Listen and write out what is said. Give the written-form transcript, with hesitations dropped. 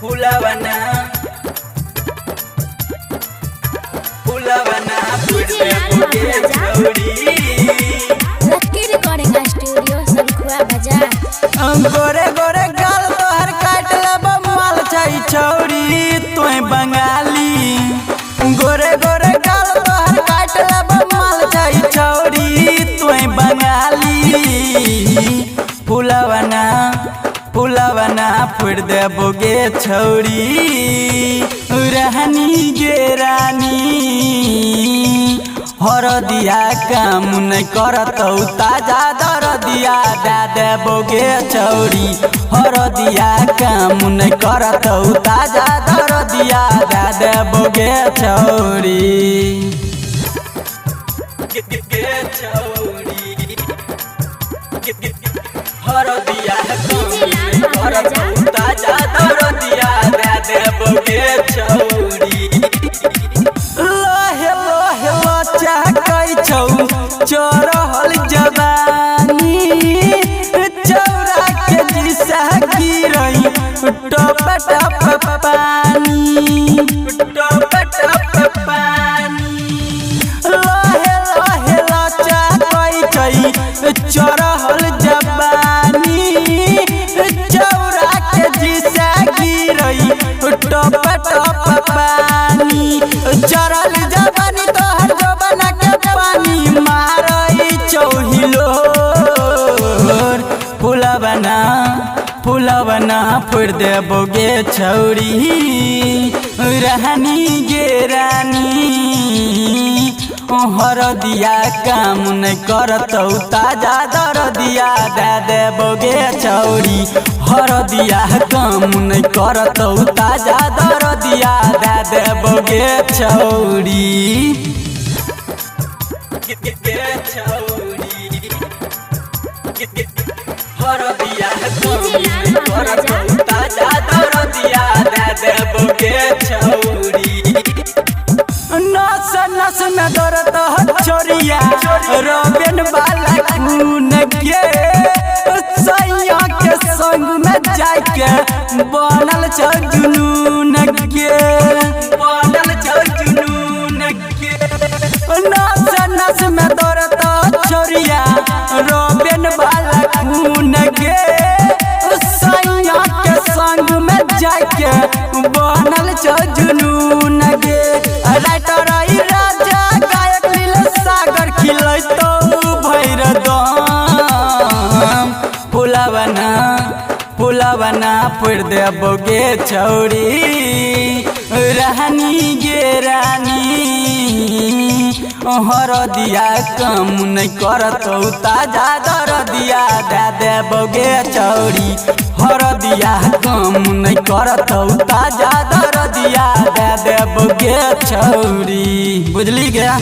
फुलवना फुलवना फोड़ डीजे लाल देबो गे बाबू राजा। छौरी। लक्की रिकॉर्डिंग स्टूडियो संखुआ बाजार। गोरे गोरे गाल तोहर काट लब माल छै छौरी तोय बंगाली। गोरे गोरे गाल तोहर काट लब माल छै छौरी तोय बंगाली। फुलवना फुलवना फोड़ देबो गे छौरी रहनी गे रानी। हरदिया काम नहीं करतौ ताजा दरदिया दए देबो गे छौरी। हरदिया काम नहीं करतौ ताजा दरदिया दए देबो गे छौरी। गे छौरी हरदिया काम नहीं करतौ ताजा दरदिया दए देबो गे छौरी। लोहे लोहे लचकै छौ चढ़ल जवानी चौरा के दिशा गिरई टप टप पानी टप टप पानी। लोहे लोहे लचकै छै चढ़ल जवानी चौरा के दिशा गिरई टप टप पानी। चढ़ल जवानी तोहर जवाना के पानी मारै चौहिलोर। फुलवना फुलवना फोड़ देबो गे छौरी रहनी गे रानी। हरदिया काम नहीं करतौ ताजा दरदिया दए देबो गे छौरी। हरदिया काम नहीं करतौ ताजा दरदिया दए देबो गे छौरी। गे छौरी हरदिया काम नहीं करतौ ताजा दरदिया दए देबो गे छौरी। नस नस में दर्द छोरिया रबेन वाला खून के सैया के संग में जाके बनल छौ जुनून के बनल छौ जुनून के। नस नस में दर्द छोरिया रबेन वाला खून के सैया के संग में जाके बनल छौ जुनून के। राइटर आई राजा गायक नील सागर खिलैतौ भैर दम। फुलवना फुलवना फोड़ देबो गे छौरी रहनी गे रानी। हरदिया काम नहीं करतौ ताजा दरदिया दए देबो गे छौरी। हरदिया काम नहीं करतौ ताजा दरदिया दए देबो गे छौरी। बुझली गया।